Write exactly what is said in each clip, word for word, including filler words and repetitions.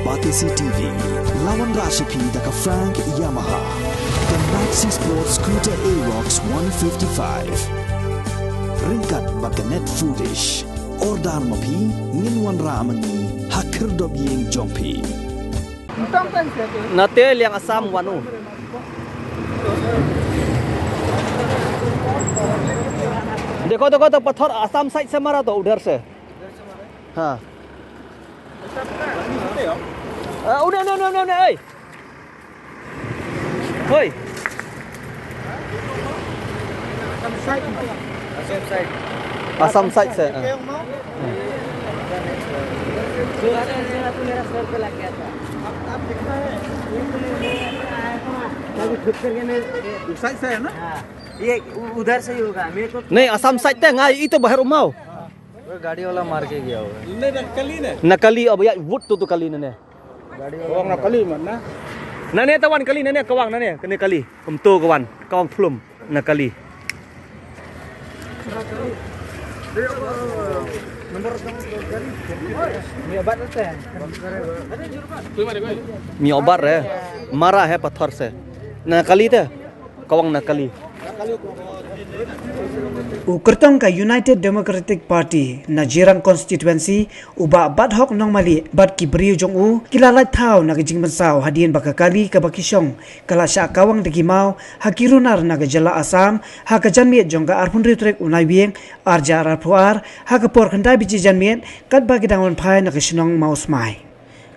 Batesi T V, la wanrah sha phi da ka Frank Yamaha, ka Maxi Sport Scooter Aerox one fifty-five. Ryngkat bad ka Net Foodish. Order ma phi, ngin wanrah ma ngi ha khyrdop ïing jong phi. Nate liang Assam wan u. देखो, देखो, तो पत्थर आसाम साइड से मारा तो उधर से। हाँ। आ, उन्हें, उन्हें, उन्हें, उन्हें, उन्हें, ए। होय। आसाम साइड से, हाँ। उस साइड से है ना? ये उ- उधर से ही होगा। मेरे को नहीं, आसाम साइड ते ngai ito bahar umau. गाड़ी वाला मार के गया हुआ है। नहीं, नकली ने। Nakali, अब या वुट तो तो कली ने। Orang नकली मत ना। Nane tawan kali, nane kawang, nane kene kali. Kumto kawan, kawang plum nakali. Mi obat re, mara hai pathar se. Nakali te, kawang nakali. U kyrtong ka United Democratic Party na Jirang Constituency, u Bah Badhok Nongmali bad ki briew jong u ki la lait thaw na ka jingpynsaw hadien ba ka kali kaba ki shong ka la shah kawang da ki maw ha ki runar na ka jylla Assam ha ka janmiet jong ka arphew hynriew tarik u Naiwieng arhajar arphew ar ha ka por khyndai baje janmiet katba ki dang wan phai na ka shnong Mawsmai.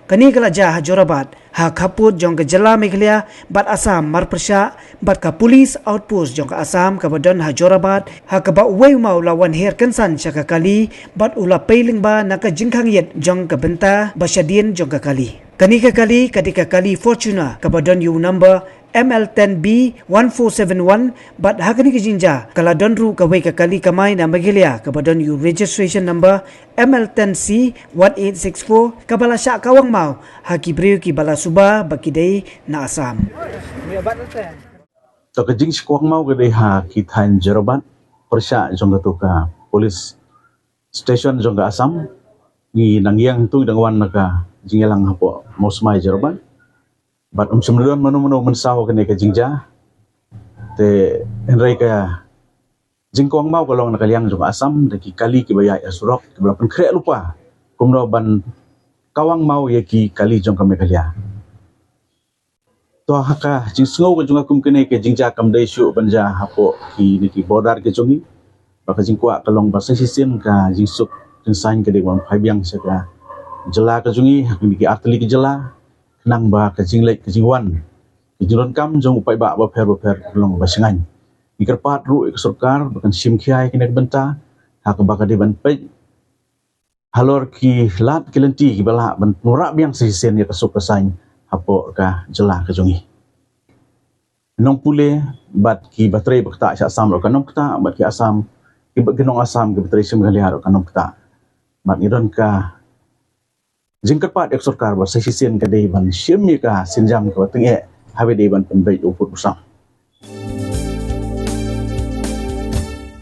Kane ka la jia ha Jorabat ha khappud jong ka jylla Meghalaya bad Assam marpyrshah bad ka police outpost jong ka Assam kaba don ha Jorabat ha kaba uwei u maw u la wan her kynsan sha ka kali bad u la pei lyngba na ka jingkhang ïit jong ka bynta ba shadien jong ka kali. Kane ka kali ka dei ka kali Fortuner kaba don ïa u number M L ten B one four seven one bad ha kane ka jingjia ka la don ruh kawei ka kali kamai na Meghalaya kaba don ïa u registration number M L ten C one eight six four kaba la shah kawang maw ha ki briew kiba la suba ba ki dei na Assam. To ka jingshakwang maw ka dei ha ki thaiñ Jorabat pyrshah jong katu ka police station jong ka Assam. Ngi nang ïeng tu ngi dang wan na ka jingïalang hapoh Mawsmai Jorabat. Bad um shym don mano mano mynsaw kane ka jingjia. Te hynrei ka jingkwang maw ka long na ka liang jong ka Assam da ki kali kiba ïaid ha surok kiba la pynkhreh lypa kumno ban kawang maw ïa ki kali jong ka Meghalaya. To ha ka jingsngew ka jong nga kum kane ka jingjia kam dei shuh ban jia hapoh kine ki border ka jong ngi. Ba ka jingkwah ka long ba sa shisien ka jingsuk jingsaiñ ka dei ban phai biang sha ka jylla ka jong ngi ha kine ki artylli ki jylla. Khnang ba ka jingleit ka jingwan ka jingdonkam jong u paidbah bapher bapher ka long ba shngaiñ. Ngi kyrpad ruh ïa ka sorkar ba kan shim khia ïa kane ka bynta ha kaba ka dei ban peit halor ki lad ki lynti kiba lah ban pynurah biang sa shisien ïa ka suk ka saiñ hapoh ka jylla ka jong ngi. Nongpule bad kiba trei ba ktah sha Assam ruh kan ym ktah bad ki Assam kiba ki nong Assam kiba trei sha Meghalaya ruh kan ym ktah. Bad ngi don ka jingkyrpad ïa ka sorkar ba sa shisien ka dei ban shim ïa ka sienjam kaba tyngeh haba dei ban pynbeit u pud u sam.